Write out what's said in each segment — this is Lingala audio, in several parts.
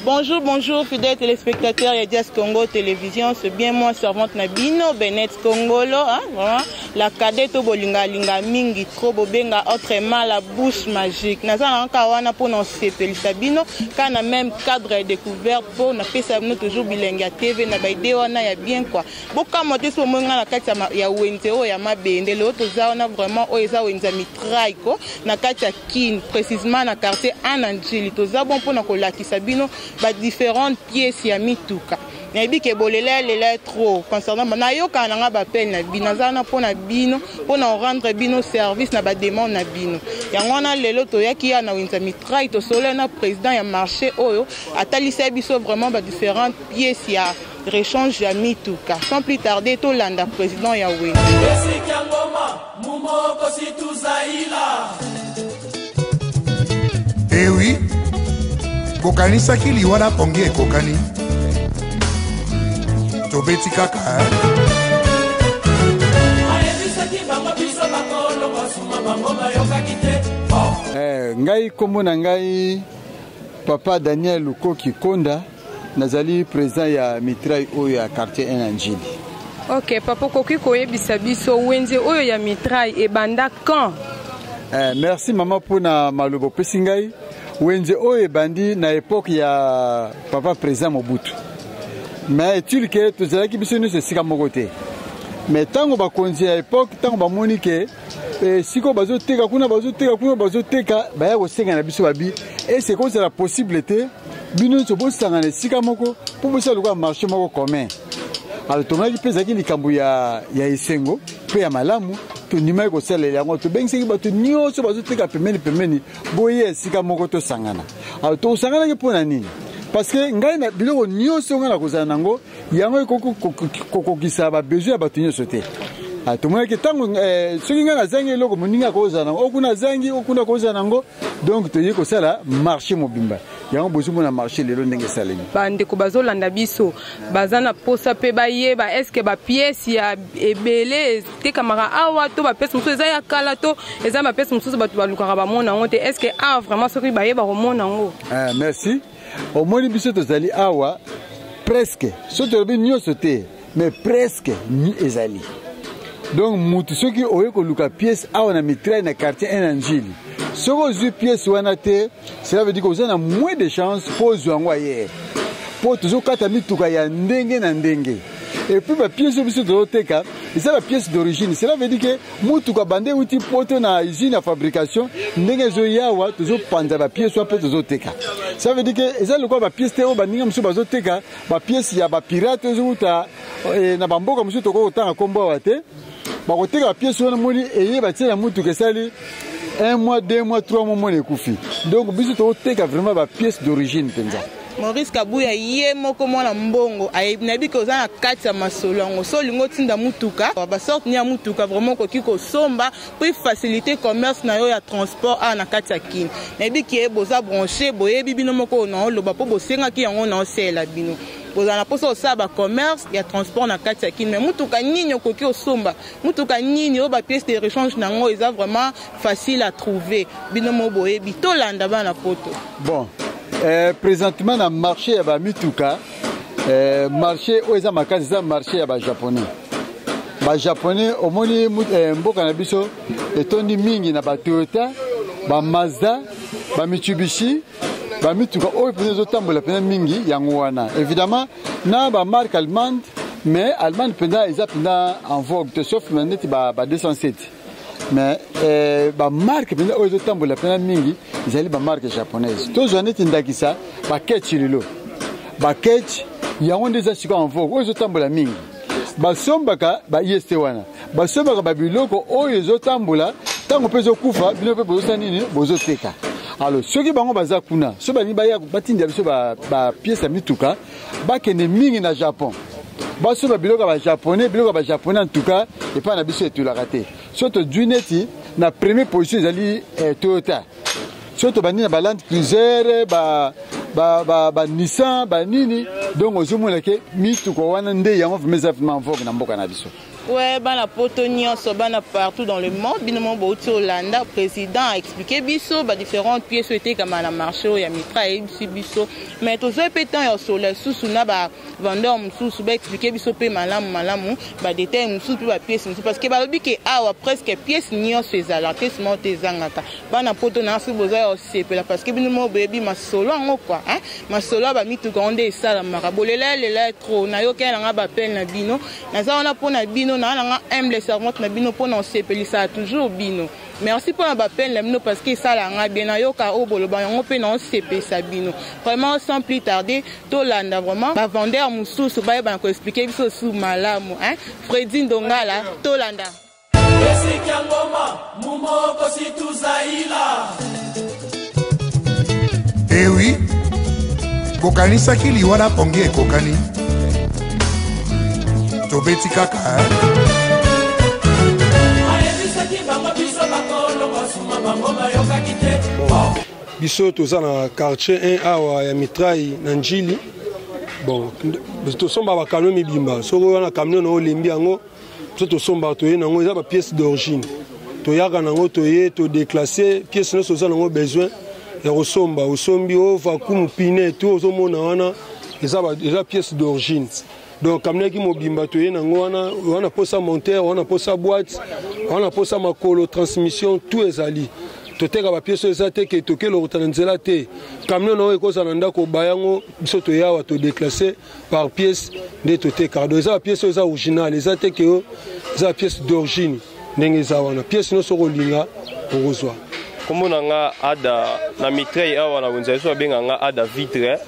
Bonjour, bonjour, fidèles téléspectateurs ya Dias Congo Télévision. C'est bien moi, servante na bino, Bennett Congolo, hein, vraiment. La cadette bolinga linga mingi trop bobenga autrement la bouche magique. Naza na nka wana po na sepelisa bino, ka na même cadre ya découverte po na pesa bino toujours bilengi ya TV na ba idée wana ya bien quoi. Bokamwa te soki omoni nga na kati ya wenze oyo ya mabende lelo toza wana vraiment oyo eza wenze ya mitraille ko na kati ya Kin précisément na quartier Anna Ndjili. Toza bon pona kolakisa bino ba différentes pièces ya mituka. Nayebi ke bolela lela trop concernant nayokaka na nga ba appel na bino, naza wana pona bino pona rendre bino service na ba demande na bino. Yango wana lelo toyaki ya na wenze ya mitraille, tosololi na président ya marché oyo atalisa biso vraiment ba différentes pièces ya rechange ya mituka. Sans plus tarder, tolanda président ya wenze. Ewi bokanisaki liwa na pongi ekokani, tobeti kaka eh? Eh, ngai kombo na ngai papa Daniel Lukoki Konda, nazali président ya mitraille oyo ya quartier 1 ya Ndjili. Ok papa, okoki koyebisa biso wenze oyo ya mitraille ebanda quand? Eh, merci mama mpona maloba opesi ngai. Wenze oyo ebandi na epoque ya papa président Mobutu, mais est-il que tozalaki biso nyonso esika moko te. Mais ntango bakonzi ya epoque, ntango bamoni ke sikoyo bazoteka kuna, bazoteka kuna, bazoteka, baya kosenga na biso babi ese ekozala possible te bino nyonso bosangana esika moko mpo bosala lokola marché moko commun. Alors tomonaki mpe ezalaki likambo ya esengo mpe ya malamu, tondimaki kosalela yango. Tobengisaki bato nyonso bazoteka pembeni pembeni, boye esika moko tosangana. Alors tokosanganaki mpo na nini? Parce que ngai na biloko nyonso ngai nakozala nango, yango ekoki kokokisa ba besoin ya bato nyonso te. Tomonaki ntango soki ngai nazangi eloko, moninga akozala nango, okuna azangi, okuna akozala nango. Donc toyei kosala marché mobimba. Yango bozomona marché lelo ndenge esalemi. Bandeko bazolanda biso baza na posa mpe bayeba eske bapiese ya ebele etekamaka awa to bapiese mosusu eza ya kala to eza bapiese mosusu bato balukaka bamona yango te. Eske awa vraiment soki bayeba komona yango? Merci. Omoni biso tozali awa presque, soki tolobi nyonso te, mais presque ezali. Donc mutu soki oye koluka pièce awa na mitraille na quartier 1 na Ndjili, soki ozwi pièce wana te, cela veut dire que oza na moins de chance mpo ozwa yango ailleurs, mpo tozokata mituka ya ndenge na ndenge. Et puis ba pièce oyo biso tozoteka eza ba pièce d'origine, cela veut dire que mutuka bande euti poto na usine ya fabrication, ndenge ezoyawa tozopanza ba pièce wana mpe tozoteka. Ça veut dire que eza lokola ba pièce te oyo baninga mosusu bazoteka, ba pièce ya ba pirate ezowuta na bamboka mosusu tokoki kotanga nkombo awa te. Bakoteka ba pièce wana, moni eye batie na mutuka esali 1 mois, 2 mois, 3 mois, moni ekufi. Donc biso tokoteka vraiment ba pièce d'origine mpenza. Maurice Kabuya ye moko mwana mbongo nayebi ke oza na kati ya masolo yango. So olingi otinda mutuka, ba sorte ni ya mutuka vraiment okoki kosomba po faciliter commerce na yo ya transport awa na kati ya Kin. Nayebi ke boza branché, boyebi bino moko na oloba po bosengaki yango na osalela bino. Bozala na posa osala ba commerce ya transport na kati ya Kin, mais mutuka nini okoki osomba, mutuka nini oyo ba pièces de rechange nango eza vraiment facile à trouver, bino mo boyebi. Tolanda bana poto. Bon, présentement na marché ya ba mituka, marché oyo eza makasi eza marché ya ba japonais. Ba japonais omoni mboka na biso etondi mingi na ba Toyota, ba Mazda, ba Mitsubishi, ba mituka oyo mpenza ezotambola mpenza mingi yango wana. Évidemment na ba marque allemande, mais allemande mpenza eza mpenza en vogue te, sauf na neti ba 207. Mais ba marque mpenza oyo ezotambola mpenza mingi ezali ba marque japonaise. Tozwa neti ndakisa ba ketch lelo. Ba ketch yango nde eza sikoyo en vogue, oyo ezotambola mingi. Basombaka ba IST wana, basombaka ba biloko oyo ezotambola, ntango mpe ezokufa, bino mpe bozosala nini? Bozoteka. Alors soki bango baza kuna, soki balingi baya batindela biso ba pièce ya mituka, bakende mingi na Japon, basomba biloko ya ba japonais. Biloko ya ba japonais en tout cas epai na biso etulaka te. So tozwi neti Na première position ezali eh, Toyota. Soki tobandi na ba Land Cruiser, ba ba ba, ba Nissan, ba nini, donc ozomona ke mituka wana nde yango vraiment eza vraiment en vogue na mboka na biso. Ouais, bana poto nyonso, bana partout dans le monde, bino mo bouti Hollanda, président a expliqué biso ba différentes pièces oyo etekama na marché oyo ya Mitra ayebisi biso. Mais tozwa pe temps ya sola susu na ba vendeur mosusu ba expliquer biso pe malamu malamu ba détails mosusu pe ba pièces mosusu parce que balobi ke awa presque pièce nyonso ezala, pièce moko te ezangaka. Bana poto na soki boza ya osepela parce que bino mo boyebi masolo yango quoi, hein? Masolo ya ba mituka yango nde esalamaka. Bolela lela trop, nayokela nanga ba appel na bino. Naza wana mpo na bino, naa nanga humble servante na bino mpo na osepelisaka toujours bino. Merci mpo na ba appel na bino parce que esalaka nga bien, nayoka oyo boloba yango mpe na osepelisa bino. Vraiment sans plus tarder, tolanda vraiment ba vendeurs mosusu bayebana ko expliquer biso su malamu, hein? Freddy Ndongala, tolanda. Ewi bokanisaki liwa na pongi ekokani, tobeti kaka Biso toza na quartier 1 awa ya Mitraille na Njili. Bon, tosomba ba camion mibimba, soki wana camion na olembi yango, biso tosombaka, toye nango, eza ba pièce d'origine, toyaka nango, toye todéclasse pièce nyonso oza nango besoin ya kosomba, osombi o vacuum pine tout ozomona wana eza pièce d'origine. Donc camion mobimba toye nango wana, wana posa monteur, wana posa boîte, wana posa makolo, transmission, tout ezali. Toteka ba pièce eza te ke toke lokota na nzela te. Camion nango ekozala na ndako bayango, biso toyawa todéclasse par pièce nde totekaka. Donc eza ba pièce oyo eza original, eza te ke eza ba pièce d'origine ndenge eza wana. Pièce nyonso okolinga okozwa. Kombo na nga Ada na Mitraille awa na wenze, biso babenga nga Ada Vitre,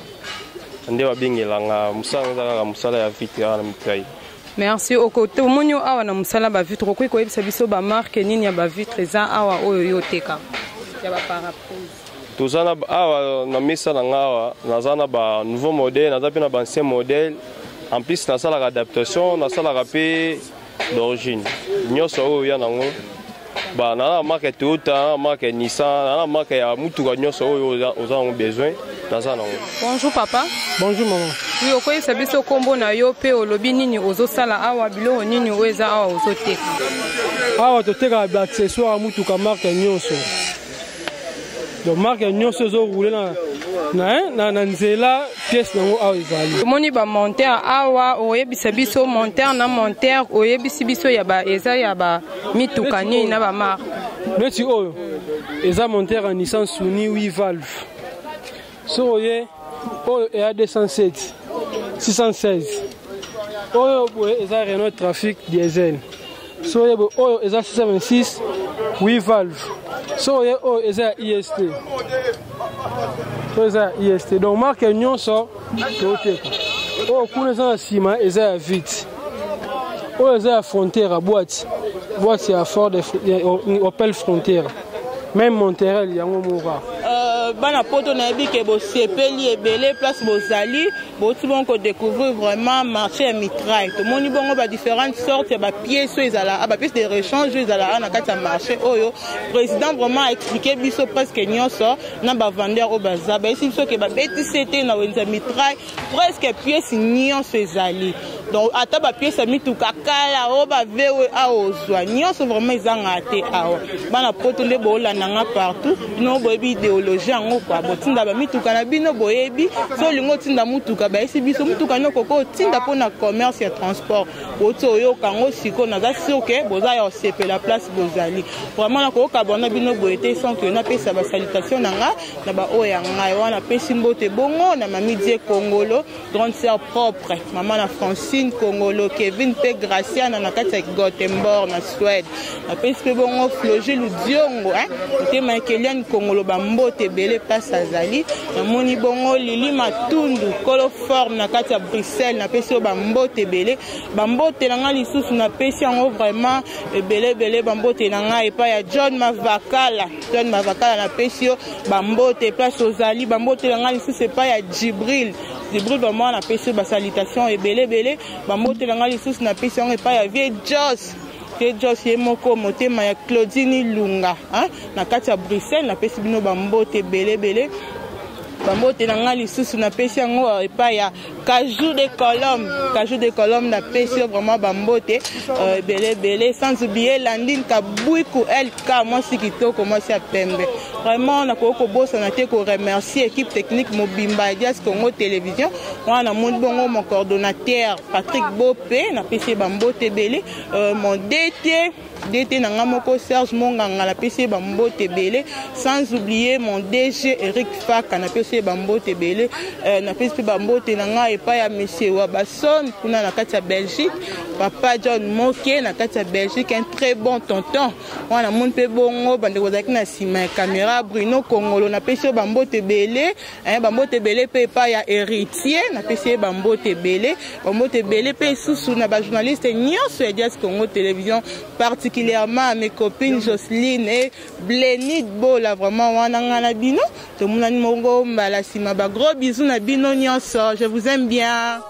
nde babengela nga. Mosala eza kaka mosala ya vitre awa na Mitraille. Merci. Omoni yo awa na mosala ba vitre, okoki koyebisa biso ba marque nini ya ba vitre eza awa oyo yo oteka ya ba paraprise? Toza na awa na mesa na nga awa, naza na ba nouveau modèle, naza pe na ba ancien modèle. En plus nasalaka adaptation, nasalaka pe d'origine. Nyonso oyo ya nango ba na na marque Toyota, na marque Nissan, na na marque ya mutuka nyonso oyo oza nango besoin, naza nango. Bonjour papa. Bonjour maman. Oui, okoyebisa biso kombo na yo pe olobi nini ozosala awa, biloko nini oyo eza awa ozoteka? Awa totekaka ba accessoire ya mutuka marque nyonso. Donc marque nyonso ezo rouler na nzela, pièce nango awa ezali. Omoni ba monteur awa, oyebisa biso monteur na monteur, oyebisi biso ya ba eza ya ba mituka nini na ba marque? Neti oyo eza monteur ya Nissan Sunny 8 valve. So oye oyo eya 207 616. Oyo boye eza Renault Trafic diesel. So oye boye oyo eza 626 8 valve. So oye oyo eza ya IST. Oyo eza ya IST. Donc marque nyonso toteka. Oyo kuna eza na nsima eza ya vite. Oyo eza ya Frontera boîte. Boîte ya Ford Opel Frontera. Même Monterrey yango moko. Bana poto nayebi ke bosepeli ebele place bozali, boti bongo kodécouvrir vraiment marché ya Mitraille. Tomoni bongo ba différentes sortes ya ba pièces oyo ezala, ba pièces de rechange oyo ezala na kati ya marché oyo. Président vraiment a expliqué biso presque nyonso na ba vendeurs oyo baza. Bayebisi biso ke babetisi te na wenze ya Mitraille, presque pièce nyonso ezali. Donc ata ba pièces ya mituka kala oyo ba VW awa ozwa nyonso vraiment ezangaka te awa. Bana poto nde boolanda nga partout, bino boyebi idéologie yango quoi. Botinda ba mituka na bino boyebi, so olingi otinda mutuka bayesi biso mutuka nyoko ko otinda mpona commerce ya transport. Oti oyoka yango sikoyo, naza sûr ke boza ya osepela place bozali. Vraiment nakoyoka bona bino boye te sans que napesa ba salutation na nga na ba oyo ya ngai wana. Napesi mbote bongo na Mami Die Kongolo, grande sœur propre, mama na Francine Kongolo, Kevin pe Graciana na kati ya Gothenburg na Suède. Napesi pe bongo Flogile Diongo, hein, motema ya Keliane Kongolo, ba mbote ebele place azali. Namoni bongo Lili Matundu, kolo forme na kati ya Bruxelles, napesi yo ba mbote ebele. Ba mbote na ngai lisusu napesi yango vraiment ebele ebele. Ba mbote na ngai epai ya John Mavakala, John Mavakala napesi yo ba mbote place ozali. Ba mbote na ngai lisusu epai ya Djibril, Djibril vraiment napesi yo ba salutation ebele ebele. Ba mbote na ngai lisusu napesi yango epai ya Vieux Jos. Te Jos ye moko motema ya Claudine Ilunga hein? Na kati ya Bruxelles napesi bino bambote ebele ebele. Bambote na ngai lisusu napesi yango euh, epai ya Kajou de Colombe. Kajou de Colombe napesi yo vraiment bambote euh, ebele ebele, sans oublier Landine Kabwiku LK, mwasi kitoko, mwasi ya pembe. Vraiment nakoki kobosana te ko remercier équipe technique mobimba ya Dias Congo Télévision. Wana namoni bongo mon coordonnateur Patrick Bope, napesi ye bambote ebele. Euh, mon DT DT na nga moko Serge Monganga, napesi ye bambote ebele, sans oublier mon DG Eric Faka, napesi ye bambote ebele. Euh, napesi mpe bambote na ngai epai ya monsieur Wabason kuna na kati ya Belgique, papa John Moke na kati ya Belgique, un très bon tonton. Wana namoni mpe bongo bandeko bazalaki na nsima ya caméra, Bruno Kongolo, napesi yo bambote ebele. Eh, bambote ebele mpe epai ya Héritier, napesi ye bambote ebele, bambote ebele mpe lisusu na bajournaliste nyonso ya Dias Congo Télévision, particulièrement à mes copines Jocelyne et Blenid Bola. Vraiment wana ngai na bino tomonani moko mbala nsima. Ba gros bisous na bino nyonso, je vous aime bien.